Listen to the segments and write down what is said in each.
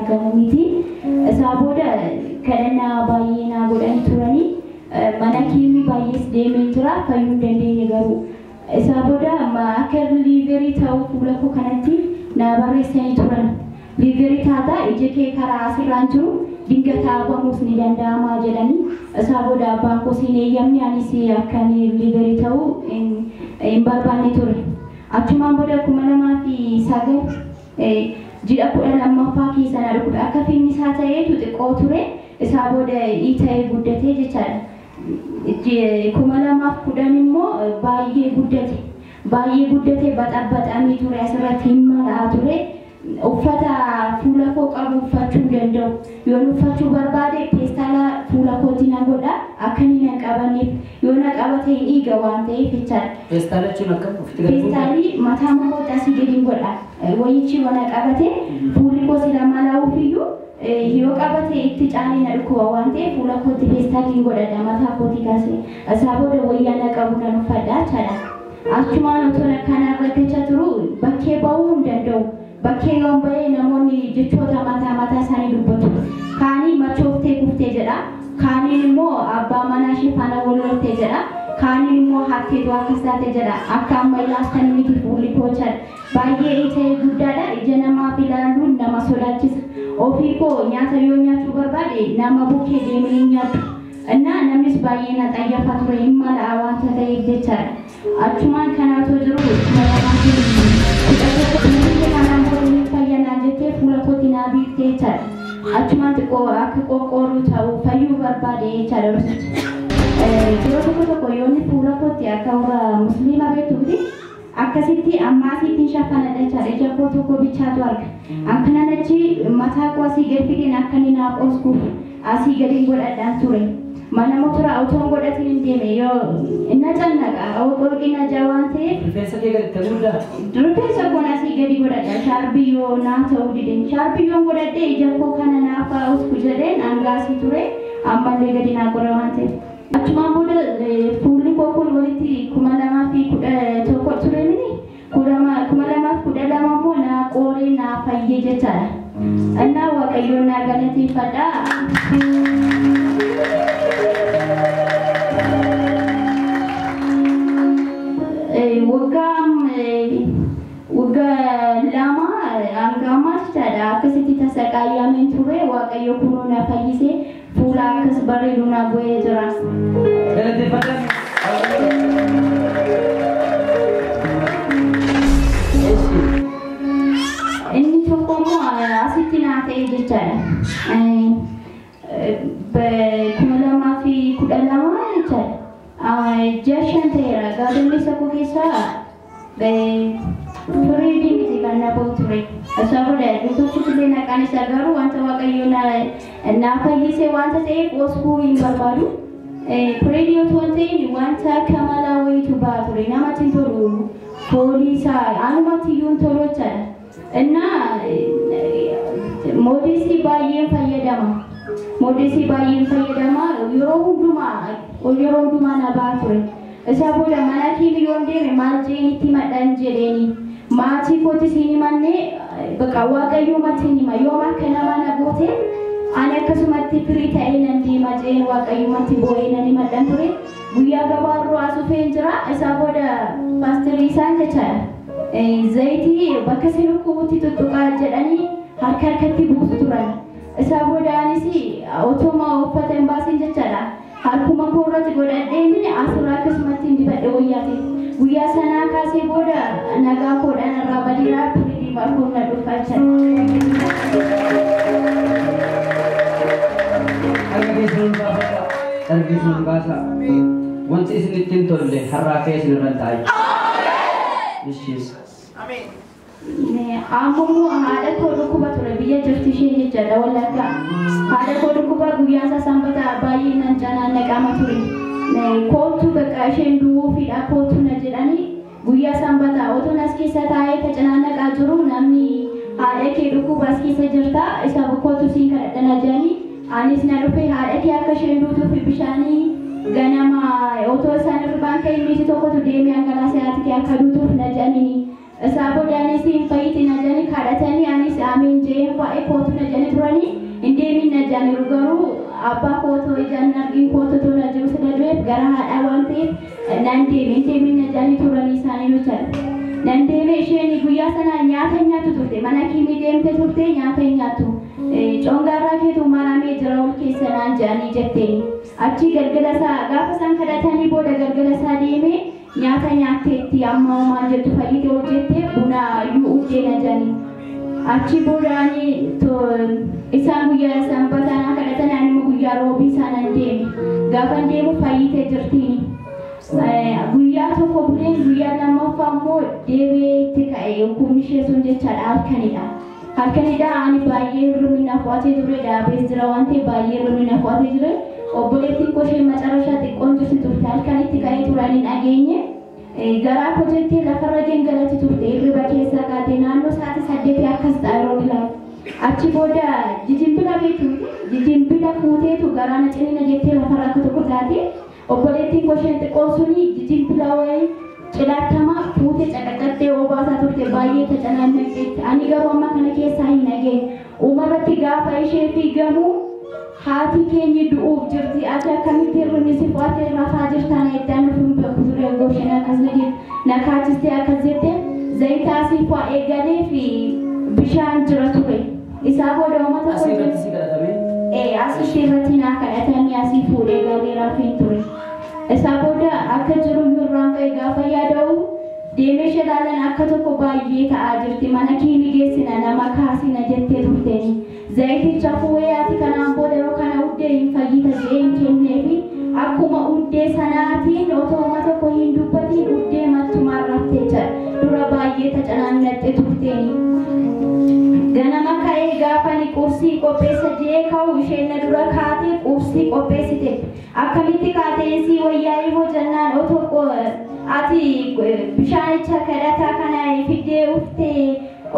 argamu miti. Isaa booda kadhannaa baay'ee naa godhanii turanii mana kiimii baay'ees deemee jira fayyuu hin dandeenye garuu. Isaa booda akka liiverii ta'uu fuula koo kanatti naa barreessanii turan. Liiverii taataa ija kee karaa asirraan jiru dingataa bahuus ni danda'ama jedhanii. Isaa booda abbaan koo siin eeyyamni anis akka liiverii ta'uu hin barbaanne ture. Achumaan booda 2009 ji'a 12ffaa keessa na dhukkube. Akka finnisaa ta'eetu xiqqoo ture. Isaa booda ta'ee guddatee jechaadha. 2010 immoo baay'ee guddate. Baay'ee guddate baxaxamee ture asirratti hin malaa ture. Uffata fuula koo qabu uffachuu hin danda'u. Yoon uffachuu barbaade peestaala fuula kootti na godha akka inni na qabanneef yoo na qabate hin dhiiga waan ta'eef jechaadha. Peestaala jechuun akkam ofitti gadi buuta? Peestaalli mataa kootti asii gadi godha. Wayichi yoo na qabate fuulli koo sila malaa'uuf iyyuu yoo qabate itti caalee na dhukkuba waan ta'eef fuula kootti peestaalli hin godhadha mataa kootti kaasee. Isaa booda wayyaa na qabu nan uffadha jechaadha. Achumaan otoo kana rakkachaa turu bakkee ba'uu hin danda'u. Bakkee yoon ba'ee namoonni jechoota mataa mataa isaanii dubbatu. Kaanii machooftee kuftee jedha. Kaaniin immoo abbaa manaa ishee faana wal loltee jedha. Kaaniin immoo hatteetu akkas taate jedha. Akka amma ilaaltan miti fuulli koo jechaadha. Baay'ee ta'e guddaadha. Ija namaaf ilaaluun nama sodaachisa. Ofii koo nyaata yoo nyaachuu barbaade nama bukkee deemee hin nyaatu. Innaa namnis baay'ee na xayyafa ture hin mala'a waanta ta'eef jechaadha. Achumaan kanaatoo jiru 2011 kanaan booda ni fayyanaa jettee fuula kootti naa biiftee jechaadha. Achumaan xiqqoo akka qoqqoorru ta'u fayyuu barbaade jechaadha rusichi. Yeroo tokko tokko yoonni fuula kootti akka warra musliima beektuuti akkasitti ammaasiitiin shaffanadha jechaadha. Ija koo tokko bichaatu arga. Akkanaan achi mataa koo asii gad fideen akka inni naaf oskuuf asii gadi godhadhaan ture. Mana motora otoon godhatiin hin deeme yoo na cannaqa qorqina ijaa waan ta'eef. Rifeensa kee gadi ta'uu Rifeensa koon asii gadi godhadha. Shaarbiyyoo naa ta'uu dideen. Shaarbiyyoon godhadhee ija koo kana naaf osku jedheen hangaasii ture. Ammallee gadi naa godha waan ta'eef. Achumaan booda fuulli koo kun walitti 2011 ture mini 2012 immoo naa qooree naa fayyee jechaadha. Innaa Waaqayyoon naa galateeffadha. Waggaa lama hanga ammaa jechaadha. Akkasitti tasaqaayyameen ture Waaqayyo kunuu na fayyise fuula akkas bareedu na bu'ee jira. Galateeffadha. Inni tokko immoo asitti naa ta'e jechaadha. 2012 jechaadha. Ji'a 5 ta'eera. Gaazexeessa koo keessaa firii miti kan na ba'u ture. Isaa booda dubbachuutu illee naqaan isaa garuu wanta Waaqayyo na fayyise wanta ta'eef oskuu hin barbaadu. Firii otoo hin ta'in wanta akka malaa wayiitu ba'a ture. Namatti hin tolu. Foolii isaa anumatti iyyuu hin tolu jechaadha. Innaa moodesii baay'een fayyadama. Moodesii baay'een fayyadama. Yeroo hundumaa na ba'a ture. Isaa booda mana kiimii yoon deeme maal jeen itti madhan jedheeni. Maatii kootis hin himanne bakka Waaqayyoomatti hin hima. Yoom akka nama na goote ani akkasumatti firii ta'ee nan deema jeen Waaqayyoomatti boo'ee nan himadhan ture. Guyyaa gabaarroo as dhufeen jira. Isaa booda paasterii isaan jechaadha. Zayitii bakka isin dhukkubutti tuttuqaa jedhanii harka harkatti buusu turan. Isaa booda anis otoma uffata hin baasin jechaadha. Harkuma koo irratti godhadhee mini asirraa akkasumatti hin dibadhe wayyaa ta'e. Guyyaa sanaa kaasee booda nagaa koodhaan irraa badiraa firii barkuun na dhufa jechaadha. Harka keessan ol baafadhaa. Harka keessan ol baasaa. Wanti isin ittiin tolle har'aa ka'ee isin irra hin taa'in. Ishiis. Amma immoo haadha koo dhukkuba ture biyya jirti ishee jechaadha Wallaggaa. Haadha koo dhukkuba guyyaan isaa sanbata baay'ee nan canaannaqama ture. Kootu bakka isheen duwwuufidha kootu na jedhanii guyyaa sanbata otoon as keessa taa'ee facanaannaqaa jiru namni haadha kee dhukkuba as keessa jirta isa kootu siin kadhadhana jedhanii anis na dhufe haadha kee akka isheen duutuuf bishaanii ganama otoo isaan irraan ka'e miti tokkotu deemee angalaasee haati kee akka duutuuf na jedhanii. Isaa booda anis hin fayyitina jedhanii kadhatanii anis ameen jeen fa'ee kootu na jedhanii turanii hin deemin na jedhaniiru garuu abbaa kootoo ijaan argin kootu tola jiru sila du'eef gara haadhaa waan ta'eef nan deeme hin deemin na jedhanii turanii isaanii jechaadha. Nan deeme isheen guyyaa sana nyaata hin nyaattu turte mana kiimii deemte turte nyaata hin nyaattu. Congaarraa keetu maramee jira ol keessa naan jedhanii jetteeni. Achi galgala isaa gaafa isaan kadhatanii booda galgala isaa deemee nyaata nyaatteetti amma maal jettu fayyite ol jettee buna iyyuu uddeena jedhanii. Achi booda ani isaan guyyaa sanbataa kadhatan ani immoo guyyaa roobii isaan deeme. Gaafa deemu fayyite jirtiini. Guyyaa tokko buleen guyyaa lammaffaa immoo deebi'ee itti ka'e dhukkubni ishee sun jechaadha halkanidha. Halkanidha ani baay'ee hirribni na fo'atee ture dhaabees jira waan ta'eef baay'ee hirribni na fo'atee ture. Obboleettiin koo isheen macarrashaa xiqqoon jirti turte halkanitti ka'ee turanii hin dhageenye. Garaa koo jettee lafarra geengalatti turte hirriba keessaa kaatee naannoo sa'aatii 8 akkas ta'a yeroo ilaalu. Achi booda jijimbila beektu jijimbila fuuteetu garaa na ciniina jettee lafarra akka tokko taate obboleettiin koo isheen xiqqoon suni jijimbila wayii cilaatamaa fuutee caqaqattee obaasaa turte baay'ee tacanaannaqxeetti. Ani garuu amma kana keessaa hin dhageenye. Uumarratti gaafa ishee fiigamu haati keenya du'uuf jirti ati akkamitti hirribni si fo'atee rafaa jirtaan eddaan dhufuun beeku ture gosheen akkas na kaachistee akkas jette zayitaa si fo'ee galee fi bishaan jira ture. Isaa booda uummata Asii irratti si kadhatame? As ishee irratti naa kadhatamee asii fuudhee galee rafeen ture. Isaa booda akka jiru irraan ka'e gaafa yaada'u deemee ishee ilaalan akka tokko baay'ee ta'aa jirti mana kiimii geessina nama kaasina jettee turteeni. Zayiticha fuudhee ati kanaan booda yeroo kana uddee hin fayyita jedhee hin kenneefi akkuma uddee sanaatiin otoo uummata tokko hin dubbatiin uddee mattumaan raftee jira. Dura baay'ee tacanaannaqxe turteeni. Ganama ka'ee gaafa ni qursii qopheessa jedhee ka'u isheen na dura kaatee qursii qopheessite. Akkamitti kaatee sii wayyaa'ee hoo jennaan otoo ati bishaanicha kadhataa kana fiddee uftee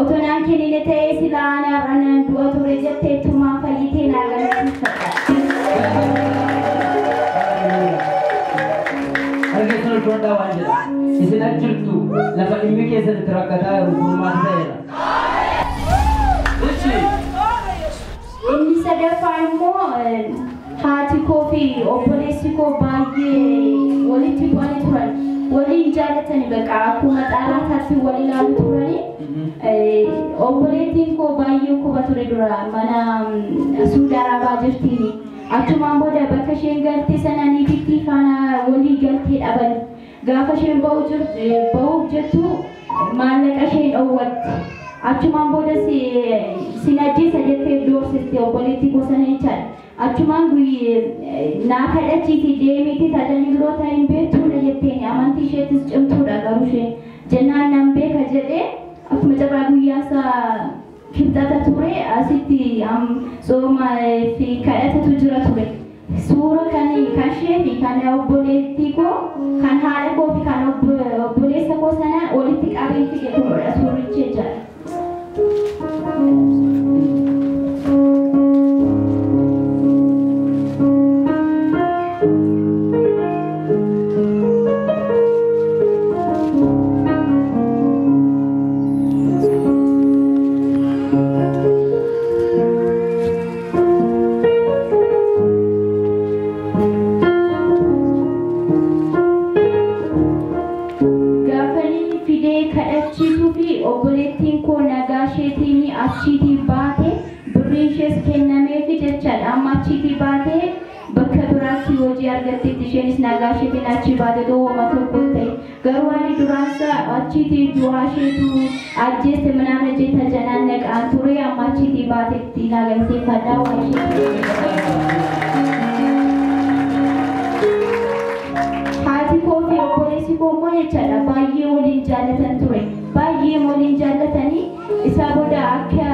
otoo naan kennine ta'ee silaa ani har'a nan du'a ture jettee tumaan fayyitee naa galateeffadha. Harkeessan ulfoodhaa waan jedha. Isin as jirtu lafa dhimmi keessan itti rakkataa jiru furmaata ta'eera. Inni sadaffaa immoo haati koo fi obboleessi koo baay'ee walitti bu'anii turan. Waliin jaallatani bakka akkuma xaalaataatti wal ilaalu turani. Obboleettiin koo baay'ee quba ture dura mana Suudi Arabaa jirtiin. Achumaan booda bakka isheen galte sana niitittii faana walii galtee dhaban. Gaafa isheen bahuuf jettu maallaqa isheen dhoowwatti. Achumaan booda sin ajjeesa jettee doorsiste obboleettii koo sana jechaadha. Achumaan naa kadhachiiti deemiti tajaajiloota hin beektuudha jetteen amantii isheettis cimtuudha garuu isheen jennaan nan beeka jedhee akkuma carraa guyyaa isaa kibxata ture asitti sooma fi kadhatatu jira ture. Suura kan ishee fi kan obboleettii koo kan haadha koo fi kan obboleessa koo sana walitti qabee fide kunuudha suurichi jechaadha. Gaafanii fidee kadhachiisuu fi obboleettiin koo nagaa isheetiin achiitii baate birriin ishees kennameefi jechaadha. Amma achiitii baatee bakka biraatti hojii argatteetti isheenis nagaa isheetiin achi baate hooma tokko ta'e. Garuu ani duraansa achiitii du'aa isheetu ajjeeste ምናምን jetta janaan naqaan ture amma achiitii baatetti nagalteeffadhaa waa isheetu. Haati koo fi obboleessi koo immoo jechaadha baay'ee waliin jaallatan ture. Baay'ee waliin jaallatanii isaa booda akka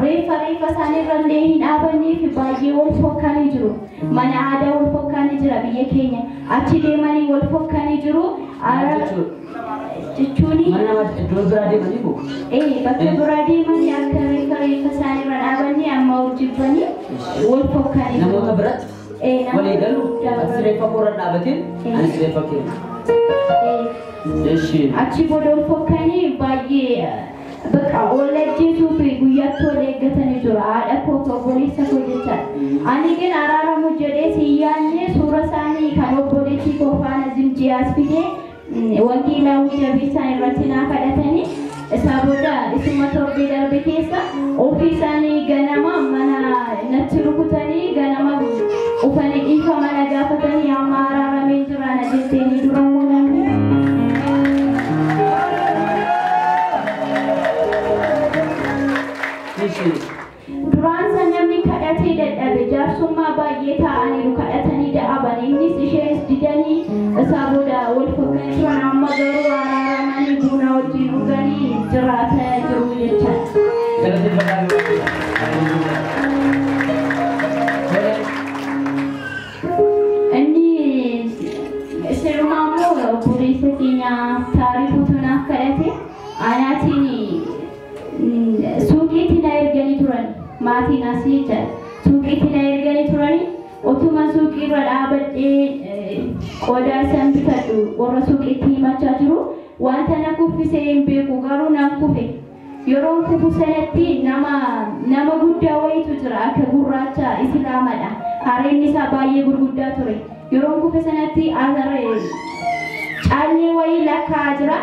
reeffa isaanii irrallee hin dhaabannee fi baay'ee wal fokkaanii jiru. Mana aadaa wal fokkaanii jira biyya keenya. Achi deemanii wal fokkaanii jiru. Jechuun Mana namaa iddoo biraa deemanii moo? Bakka biraa deemanii akka reeffa isaanii irra dhaabannee amma wal jibbanii wal fokkaanii jiru. Namoota biratti walii galu ati reeffa koo irra dhaabatiin anis reeffa kee. Achi booda ol fokkanii baay'ee bakka ol ajjeesuu fi guyyaatti ol eeggatanii jiru. Haadha koo fi obboleessa koo jechaadha. Ani gin araaramu jedhee si yaadne suura isaanii kan obboleettii koo faana zimjiyaas fidee wangeelaawwi jabeessaan irratti naa kadhatanii isaa booda isuma torbee darbe keessa ofii isaanii ganama mana natti rukutanii ganama ufanii dhiifa mana gaafatanii amma araaramee jira na jetteeni dura namni. Duraan san namni kadhatee dadhabe jaarsummaa baay'ee taa'aniiru kadhatanii da'aban innis isheenis didanii isaa booda wal fokkanii turan amma garuu araaramanii buna wajjin dhuganii jiraataa jiru jechaadha. Inni sirumaa immoo obboleessa keenya Taarikuutu naaf kadhate anaatiin suuqiitti na erganii turan maatiin asii jechaadha. Suuqiitti na erganii turani otuma suuqiirra dhaabadhee qodaa isaan bitadhu warra suuqiitti himachaa jiru wanta na kuffisee hin beeku garuu nan kufe. Yeroon kufu sanatti nama guddaa wayiitu jira akka gurraacha islaamadha. Harreen isaa baay'ee gurguddaa ture. Yeroon kufe sanatti caallee wayii lakkaa'aa jira.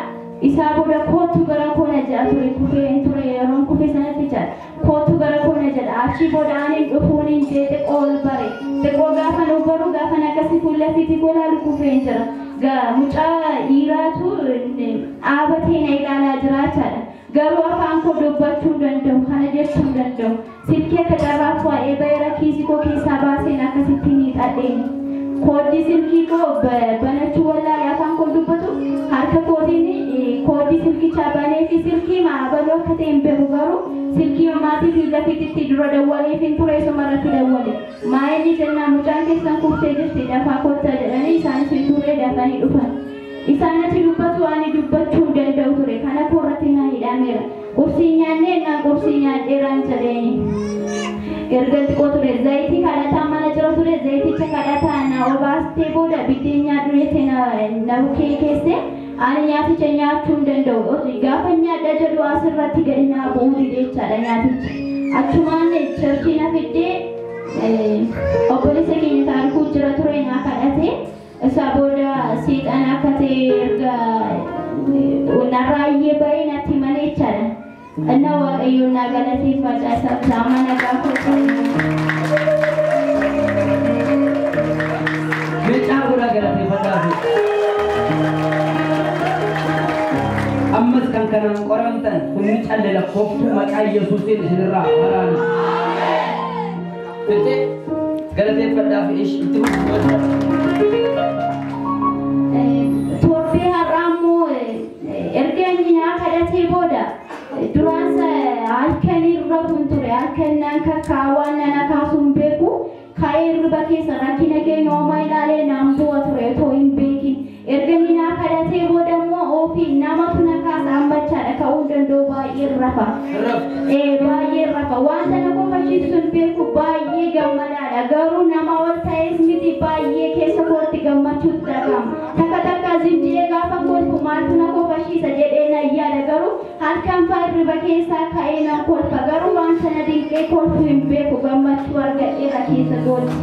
Isaa booda kootu gara koona jedha ture kufee ture yeroon kufe sanatti jedha kootu gara koona jedha achi booda ani dhufuun hin jee xiqqoo ol bare xiqqoo gaafa nu baru gaafa akkasii fuula fiitii golaalu kufee jira mucaa dhiiraatu dhaabatee na ilaalaa jiraachaadha garuu afaan koo dubbachuu hin danda'u kana jechuu hin danda'u silkii akka carraaf waa'ee bayra kiisii koo keessaa baaseen akkasitti ni xadheeni. Kooddi silkii koo banachuu wallaalee afaan koo dubbatu harka kootiin kooddi silkichaa banee fi silkii maabaloo akka ta'e hin beeku garuu silkii maatii fi lafiitti dura dawwalee fi ture isuma irratti dawwale. Maayilli jennaan mucaan keessan kuftee jirti dafaa kottaa jedhanii isaanis hin turre dafanii dhufan. Isaan dubbatu ani dubbachuu hin danda'u ture kana koo irratti na hidhameera. Qursii nyaannee naan qursii nyaadheeraan jedheeni. Erga xiqqoo ture zayitii kadhataa mana jira ture zayiticha kadhataa na obaastee booda biddeen nyaadhu jettee na bukkee keesse ani nyaaticha nyaachuu hin danda'u. Gaafa nyaadha jedhu asirratti gadi naa bu'uu dide jechaadha nyaatichi. Achumaan charchii na fiddee obboleessa keenya Taarikuu jira ture naa kadhate isaa booda seexana akka ta'e erga narraayyee bahee natti malee jechaadha. እና waaqayyoon naa galateeffadha isaaf amma nagaa koo Meechaa godhaa galateeffadhaa fi ammas kan kanaan qoramtan humni calle lakkooftuu maqaa Yesuusiin isinirraa waraana. Fittee galateeffadhaa fi itti fufuu. Torbee har'aa immoo erga inni naa kadhatee booda duraan halkan irra kun ture halkan nan kakkaawwan nana kaasuun beeku ka'ee hirriba keessa rakkina keenya homaa ilaalee naan bu'a ture otoo hin beekin. Erga inni naa kadhatee booda immoo ofii namatu na kaasa hambachaadha ka'uu hin danda'u baay'ee rafa. Baay'ee rafa wanta na kofachiisu hin beeku baay'ee gammadaadha garuu nama ol ta'es miti baay'ee keessa kootti gammachuutu dhaga'ama. Takka takka zimjee gaafa kolfu maaltu na kofachiisa jedhee na yaada garuu halkan fa'aa hirriba keessaa ka'ee na kolfa garuu wanta na dinqee kolfu hin beeku gammachuu argadheera keessa kooti.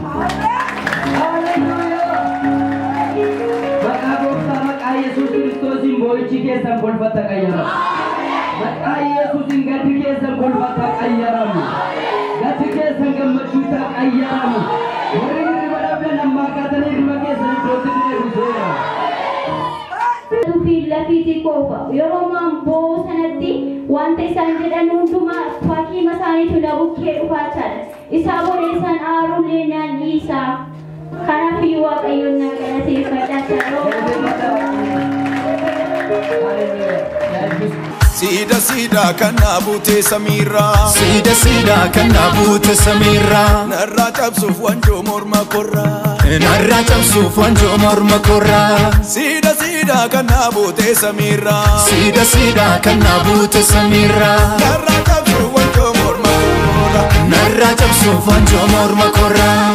Maqaa gooftaa maqaa Yesuus Kiristoosiin boo'ichi keessan kolfatti qayyaramu. Maqaa Yesuusiin gaddi keessan kolfatti qayyaramu. Gaddi keessan gammachuutti qayyaramu. Warri hirriba dhabdan ammaa kaatanii hirriba keessan iddootti deebiseera. Fi lafiitii koofa yeroo maan boo'u sanatti wanta isaan jedhan hundumaa fakkiima isaaniitu na bukkee dhufaachaadha. Isaa booda isaan aaruulee naan dhiisaa. Kanaaf waaqayyoon na galateeffadha. Siida siida kan na buute samiirraa. Siida siida kan na buute samiirraa. Narraa cabsuuf wanjoo morma korraa. Narraa cabsuuf wanjoo morma korraa. Siida siida kan na buute samiirraa. Siida siida kan na buute samiirraa. Narraa cabsuuf wanjoo morma korraa. Narraa cabsuuf wanjoo morma korraa.